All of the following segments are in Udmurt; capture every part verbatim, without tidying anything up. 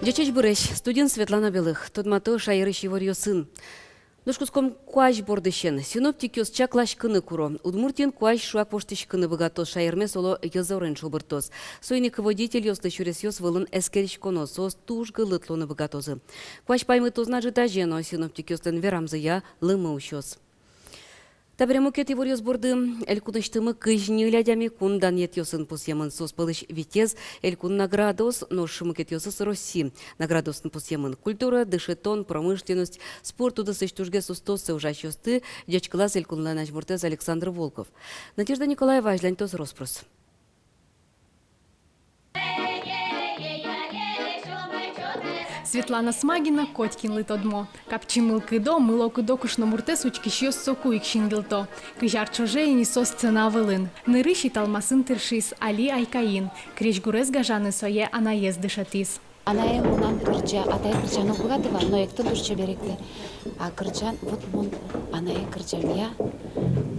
Ӟечесь, буресь! Студиын Светлана Белых. Тодмато шаерысь иворъёсын. Нош кутском куазь бордысен. Синоптикъёс чакласькыны куро: Удмуртиын куазь шуак воштӥськыны быгатоз, шаермес, оло, йӧзорен шобыртоз. Соин ик водительёслы сюресъёс вылын эскериськоно, соос туж гылыт луыны быгатозы. Куазь паймытоз на ӝытазе но, синоптикъёслэн верамзыя, лымы усёз. Табере мукет иворъёс борды. Элькунысьтымы кызь ньыль адями кун данъетъёсын пусъемын. Соос пӧлысь витез — элькун наградаос, нош мукетъёсыз — Росси наградаосын пусъемын. Культура, дышетон, промышленность, спорт удысысь тужгес устоосыз ужасьёсты ӟечкылаз элькунлэн азьмуртэз Александр Волков. Надежда Николаева азьланьтоз рос-прос. Светлана Смагина котькинлы тодмо. Капчи мылкыдо, мылокыдо кышномуртэз учкисьёс соку ик синйылто. Кызь ар ӵоже ини со сцена вылын. Нырысь «Италмасын» тыршиз, али «Айкайын». Крезьгурез гажаны сое анаез дышетӥз. Анае мынам кырӟа, атае кырӟаны уг быгаты вал, но эктон туж чебер эктэ. А кырӟан, вот мон анае кырӟамъя,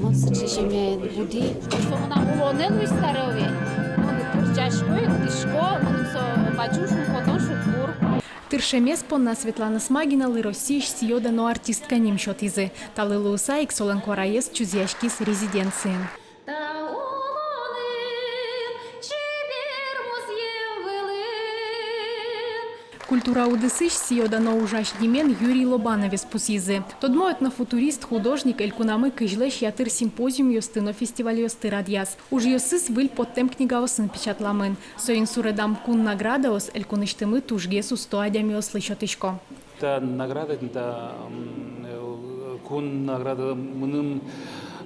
мон сыӵе семьяын буди. Со мынам улонэ луиз, старое. Мон кырӟасько, эктӥсько, мыным со бадӟым шумпотон, шудбур. Тыршемез понна Светлана Смагиналы Россиысь сӥё-дано артистка ним сётӥзы. Талы луыса ик солэн куараез чузъяськиз резиденциын. Та улонын, чебер музъем вылын. Культура удысысь сӥё-дано ужась нимен Юрий Лобановез пусйизы. Тодмо этнофутурист, художник элькунамы кызьлэсь ятыр симпозиумъёсты но фестивальёсты радъяз. Ужъёсыз выль поттэм книгаосын печатламын. Соин суредам кун наградаос элькунысьтымы тужгес усто адямиослы сётӥсько. Та награда, та, м, э, кун награда мыным,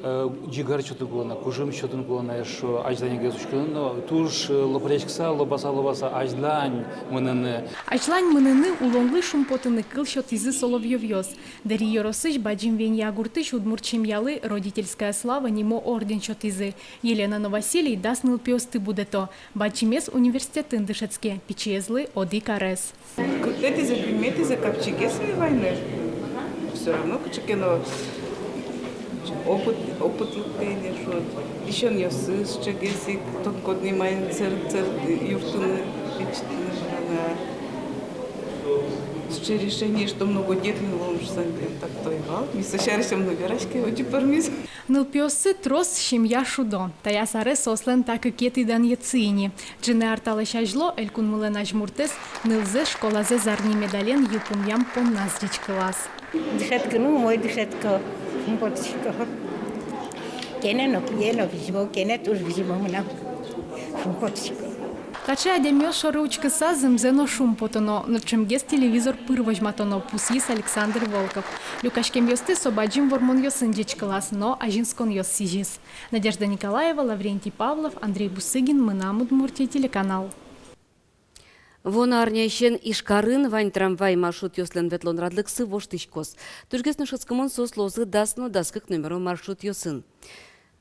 э, ӟигар сётыны кулэ на, кужым сётыны кулэ на, эшшо азьланьгес учкыны но, туж, э, лопатъяськыса, лобаса, лобаса азьлань мыныны. Азьлань мыныны, улонлы шумпотыны кыл сётӥзы Соловьёвъёс. Дэри ёросысь Бадӟым Венья гуртысь удмурт семьялы «Родительская слава» нимо орден сётӥзы. Елена но Василий дас нылпиосты будэто. Бадӟымез университетын дышетске, пичиезлы одӥг арес. Кыртэтӥзэ, бинметӥзэ, капчигес вайыны. Всё равно кыӵе ке но опыт, опыт лыктэ ини, шуод. Висёнъёсыз сыӵегес ик, тодӥськод ни, маин сэрт, сэрт юрттыны, пичи, ана. Сыӵе решение, что много детный луом шуса, так то и вал. Ми со сярысь ӧм но вераське, озьы пӧрмиз. Нылпиоссы трос, семья шудо. Таяз аре соослэн та кыкетӥ данъетсы ини. Ӝыны ар талэсь азьло элькунмылэн азьмуртэз нылзэс школазэ зарни медален йылпумъям понназ ӟечкылаз. Дышетскыны умой дышетско, шумпотӥсько. Кенэ но, куе но визьмо, кенэ туж визьмо мынам. Шумпотӥсько. Таӵе адямиос шоры учкыса, зэмзэ но шумпотоно, но ӵемгес телевизор пыр возьматоно, пусйиз Александр Волков. Люкаськемъёсты со бадӟым вормонъёсын ӟечкылаз но азинсконъёс сӥзиз. Надежда Николаева, Лаврентий Павлов, Андрей Бусыгин, «Мынам Удмуртие» телеканал. Вуоно арняысен Ижкарын вань трамвай маршрутъёслэн ветлон радлыксы воштӥськоз. Тужгес но шӧдскымон соос луозы дас но дас кык номеро маршрутъёсын.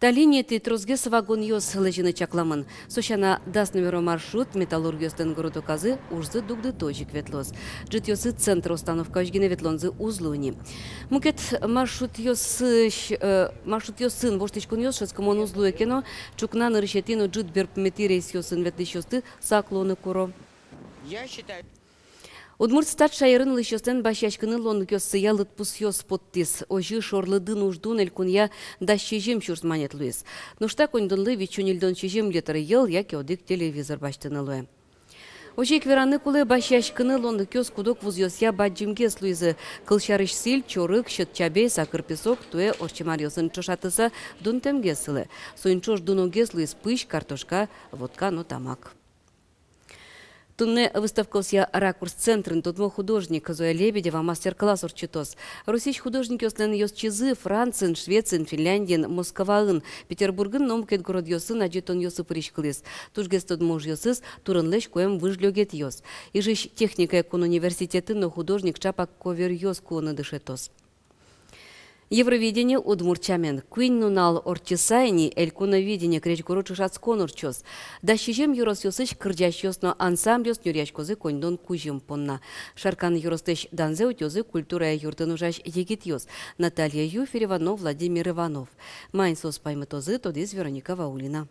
Та линиетӥ тросгес вагонъёс лэзьыны чакламын. Со сяна, дас номеро маршрут Металлургъёслэн городоказы ужзы дугдытозь ик ветлоз. Ӝытъёсы центр остановкаозь гинэ ветлонзы уз луы ни. Мукет маршрутъёсысь, э, маршрутъёсын воштӥськонъёс шӧдскымон уз луэ ке но, ӵукна нырысетӥ но ӝыт берпуметӥ рейсъёсын ветлӥсьёсты сак луыны куро. Я считаю. Удмуртстат шаерын улӥсьёслэн басьяськыны луонлыкъёссыя лыдпусъёс поттӥз. Озьы шорлыдын уждун элькунъя дас сизьым сюрс манет луиз. Нош та коньдонлы витьсю ньыльдон сизьым литр йӧл яке одӥг телевизор басьтыны луэ. Озьы ик вераны кулэ, басьяськыны луонлыкъёс куд-ог вузъёсъя бадӟымгес луизы. Кылсярысь, сӥль, чорыг, сьӧд чабей, сакыр, песок туэ ортчем аръёсын ӵошатыса дунтэмгес сылэ. Соин ӵош дуногес луиз пызь, картошка, водка но тамак. Туннэ выставкаосъя «Ракурс» центрын тодмо художник Зоя Лебедева мастер-класс ортчытоз. Россиысь художникъёслэн ёзчизы Франциын, Швециын, Финляндиын, Москваын, Петербургын но мукет городъёсын адӟытонъёсы пыриськылӥз. Тужгес тодмо ужъёсыз — турынлэсь куэм выж лёгетъёс. Ижысь техникая кун университетын но художник ӵапак коверъёс куыны дышетоз. Евровидение удмурт сямен. Куинь нунал ортчыса ини «Элькуновидение» крезьгуро ӵошатскон ортчоз. Дас сизьым ёросъёсысь кырӟасьёс но ансамбльёс нюръяськозы коньдон кузьым понна. Шаркан ёросысь данзэ утёзы культурая юртын ужась егитъёс Наталья Юферева но Владимир Иванов. Маин соос паймытозы, тодӥз Вероника Ваулина.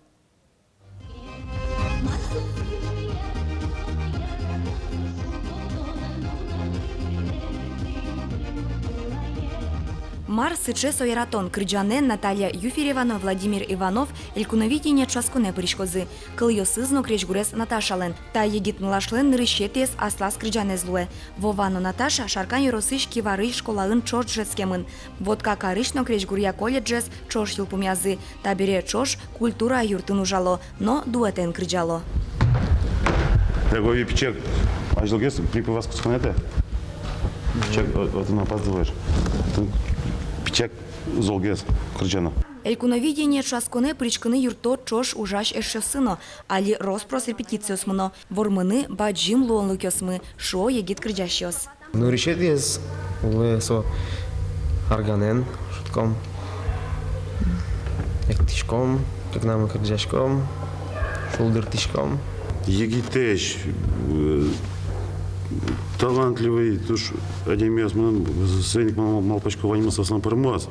Мар сыӵе со яратон? Кырӟанэн Наталья Юферева но Владимир Иванов «Элькуновидение» ӵошатсконэ пыриськозы. Кылъёсыз но крезьгурез Наташалэн. Та егит нылашлэн нырысетӥез аслаз кырӟанэз луэ. Вова но Наташа Шаркан ёросысь Киварысь школаын ӵош дышетскемын. Вотка карысь но крезьгуръя колледжез ӵош йылпумъязы. Табере ӵош культура юртын ужало но дуэтэн кырӟало. Дагови пичек азьлогес припеваськыны кутсконэтэ. Пичек, о-, отын опаздываешь. Тын пичек золгес кырӟано. «Элькуновидение» ӵошатсконэ пыриськыны юртто ӵош ужась эшъёссы но. Али рос-прос репетициос мыно. Вормыны бадӟым луонлыкъёсмы, шуо егит кырӟасьёс. Нырысетӥез луэ со арганэн шудӥськом, эктӥськом, кыкнамы кырӟаськом, шулдыртӥськом. Егитэсь, э, талантливый туж адямиос, мон соин ик мал-, малпасько, ваньмыз соослэн пӧрмоз.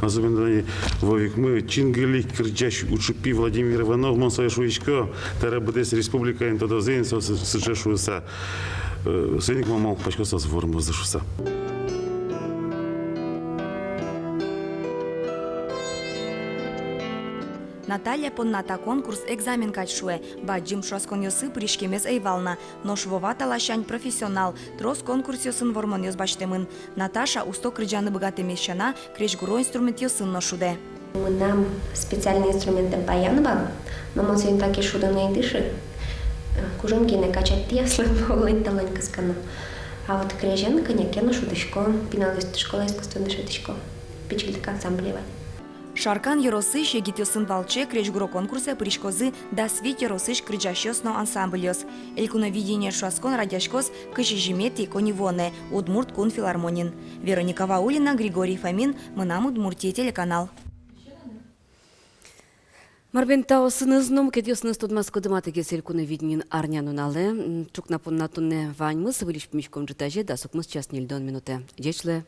Особенно тани Вовикмы, чингылик кырӟась, учыпи Владимир Иванов, мон сое шуисько, табере быдэс республикаын тодозы ини со сы-, сыӵе шуыса. Э, соин ик мон малпасько, соос вормозы шуыса. Наталья понна та конкурс экзамен кадь, шуэ. Бадӟым ӵошатсконъёсы пыриськемез ӧй вал на. Нош Вова та ласянь профессионал, трос конкурсъёсын вормонъёс басьтэмын. Наташа усто кырӟаны быгатэмез сяна, крезьгуро инструментъёсын но шудэ. Мынам специальный инструментэм баян вал, но мон соин таӵе шудыны ӧй дышы. Кужым гинэ качать тӥяслы, олонь-талонь кыскано. А вот крезен кӧня ке но шудӥсько, пиналъёсты школа искусствоын дышетӥсько, пичильтык ансамбле вань. Шаркан ёросысь егитъёсын валче крезьгуро конкурсэ пыриськозы дас вить ёросысь кырӟасьёс но ансамбльёс. «Элькуновидение» ӵошатскон радъяськоз кызь сизьыметӥ коньывуонэ Удмурт кун филармониын. Вероника Ваулина, Григорий Фомин, «Мынам Удмуртие» телеканал. Мар бен, таосыныз но мукетъёсыныз тодматскоды матыгес «Элькуновидениын» арнянуналэ. Ӵукна понна туннэ ваньмыз, выльысь пумиськом ӝытазе дас укмыс час ньыльдон минутэ. Ӟеч луэ.